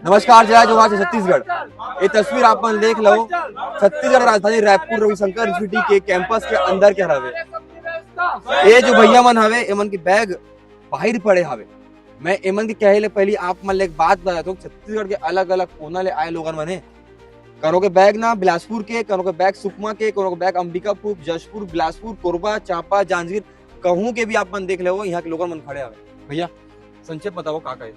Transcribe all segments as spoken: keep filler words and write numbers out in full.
नमस्कार, जय जोहार, जय छत्तीसगढ़। ये तस्वीर आप मन देख लो, छत्तीसगढ़ राजधानी रायपुर रविशंकर यूनिवर्सिटी के कैंपस के अंदर के हरावे। ये जो भैया मन हवे, एमन के बैग बाहर पड़े हवे। मैं एमन के कहे ले पहली आप मन ले एक बात बता दूं, छत्तीसगढ़ के अलग-अलग कोना ले आए लोगन मन हे। कनो के बैग ना बिलासपुर के, कनो के बैग सुकमा के, कनो के बैग अंबिकापुर, जशपुर, बिलासपुर, कोरबा, चांपा, जांजगीर, कहूं के भी आप मन देख लेवो, यहाँ के लोगन मन खड़े हवे। भैया, संक्षेप बताओ, का का हे?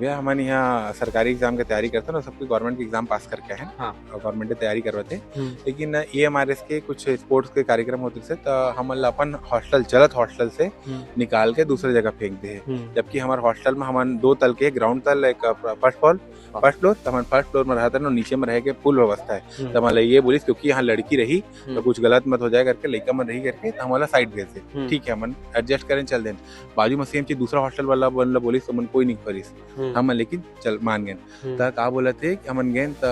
भैया, हमन यहाँ सरकारी एग्जाम के तैयारी करते हैं ना, सबको गवर्नमेंट के एग्जाम पास करके आए हैं हाँ। और गवर्नमेंट की तैयारी करवाते हैं। हम्म। लेकिन ई एम आर एस के कुछ स्पोर्ट्स के कार्यक्रम होते थे, तो हमन ला अपन हॉस्टल, चलत हॉस्टल से हम्म। निकाल के दूसरे जगह फेंक दे हैं। हम्म। जबकि हमारे हॉस्टल में हमन दो तल के, ग्राउंड तल, एक फर्स्ट फ्लोर, हाँ। फर्स्ट फ्लोर, तो हमन फर्स्ट फ्लोर में रहते हैं, नीचे में रह के फुल व्यवस्था है। हम्म। तो हमन ला ये बोलिस, क्योंकि यहाँ लड़की रही, तो हम्म। कुछ गलत मत हो जाए करके, लड़का मन रही करके, तो हमन ला साइड भेज दे। हम्म। ठीक है, हमन एडजस्ट करें, चल दें। बाजू में सेम चीज दूसरा हॉस्टल वाला मन ला बोलिस, तो मन कोई नहीं करिस। हम्म। हमन लेकिन चल मान गए। हम्म। त का बोलत हे कि हमन गेन त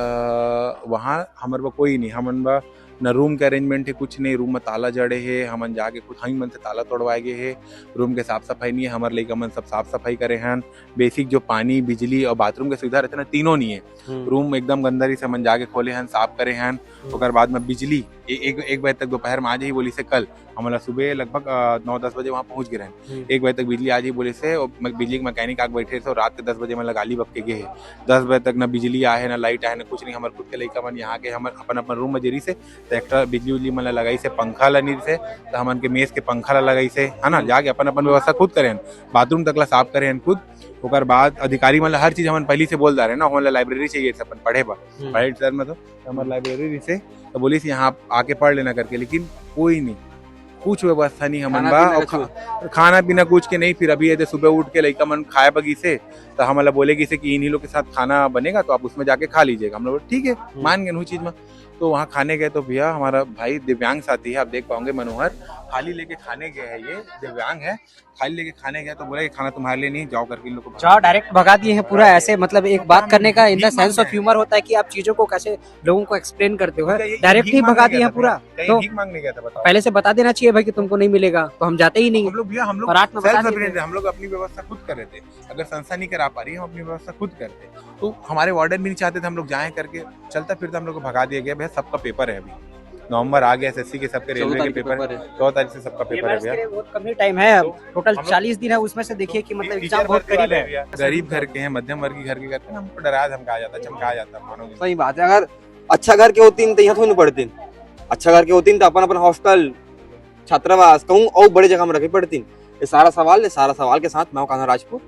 वहाँ हमर बा कोई नहीं, हमन बा ना रूम के अरेंजमेंट हे, कुछ नहीं, रूम में ताला जड़े हे, हमन जाके खुद हम मन से ताला तोड़वाए गए हे, रूम के साफ सफाई नहीं है, हमर लइका मन सब साफ सफाई करे हन, बेसिक जो पानी, बिजली और बाथरूम के सुविधा रहते ना, तीनों नहीं है। हम्म। रूम एकदम गंदा रही से हमन जाके खोले हन, साफ करे हन, हम्म। ओकर बाद में बिजली ए-, एक, एक बजे तक दोपहर में आ जाही बोलिस हे कल, हमन ला सुबह लगभग, अ, नौ दस बजे वहाँ पहुँच गए रहन। हम्म। एक बजे तक बिजली आ जाही बोलिस हे, और म-, बिजली के मैकेनिक आके बैठे रहिस, और रात के दस बजे मन ला गाली बक के गे हे। दस बजे तक ना बिजली आहे, ना लाइट आहे, ना कुछ नहीं। हमर खुद के लइका मन यहाँ के हमर अपन, अपन रूम में जे रहिस हे, तो एक्स्ट्रा बिजली उजली मन ला लगाइस हे, पंखा ला नहीं रहिस हे, तो हमन के मेस के पंखा ला लगाइस हे, है ना, हम्म। जाके अपन, अपन व्यवस्था खुद करे हन, बाथरूम तक ला साफ करे हन खुद। ओकर बाद अधिकारी मन ला हर चीज हमन पहली से बोल डारे ना, हमन ला लाइब्रेरी चाहिए अपन पढ़े बर, हम्म। प्राइवेट शहर में तो हमर लाइब्रेरी रहिस हे, तो बोलिस यहाँ आप आके पढ़ लेना करके, लेकिन कोई नहीं, कुछ व्यवस्था नहीं हमन खाना बा, पीना और का खा-, खाना पीना कुछ के नहीं। फिर अभी ये सुबह उठ के लइका मन खाए बगिस हे, तो हमन ला बोले गिस हे कि इन्हीं लोग के साथ खाना बनेगा, तो आप उसमें जाके खा लीजिएगा। हम लोग ठीक है, हम्म। मान गए उस चीज में। तो वहाँ खाने गए तो भैया, हमारा भाई दिव्यांग साथी है, आप देख पाओगे, मनोहर थाली लेके खाने गए है, ये दिव्यांग है, थाली लेके खाने गए तो बोला, ये खाना तुम्हारे लिए नहीं, जाओ करके इन लोग को भगा जाओ, दिया। डायरेक्ट भगा दिए हैं पूरा। ऐसे, मतलब, एक बात करने का, in the sense of humor होता है कि आप चीजों को कैसे, लोगों को एक्सप्लेन करते हो, भैया, ये डायरेक्ट भीख ही मांगने भगा गया दिए हैं था पूरा। भैया, ये तो भीख मांगने गया था, बताओ। पहले से बता देना चाहिए भाई कि तुमको नहीं मिलेगा, तो हम जाते ही नहीं। हम लोग भैया, हम लोग और रात में बता self sufficient थे, हम लोग अपनी व्यवस्था खुद कर रहे थे। अगर संस्था नहीं करा पा रही है, हम अपनी व्यवस्था खुद करते। तो हमारे वार्डन भी नहीं चाहते थे हम लोग जाएं करके, चलता फिरता हम लोग को भगा दिया गया। भैया, सबका पेपर है अभी, नवंबर आ गया, एस एस सी के, सबके रेलवे के पेपर है, चौदह तारीख से सबका पेपर है भैया। बहुत कम ही टाइम है, टोटल चालीस दिन है, उसमें से देखिए कि, मतलब, एग्जाम बहुत करीब है। गरीब घर के हैं, मध्यम वर्गीय घर के करते हैं, हमको डराया धमकाया जाता है, चमकाया जाता है, मानोगे। सही बात है। अगर अच्छा घर के होतीन तो यहाँ थोड़ी पढ़तीन, अच्छा घर के होतीन तो अपन अपन हॉस्टल, छात्रावास कहूँ और बड़े जगह में रखे पढ़तीन। ये सारा सवाल, ये सारा सवाल के साथ मैं हूँ कान्हा राजपूत।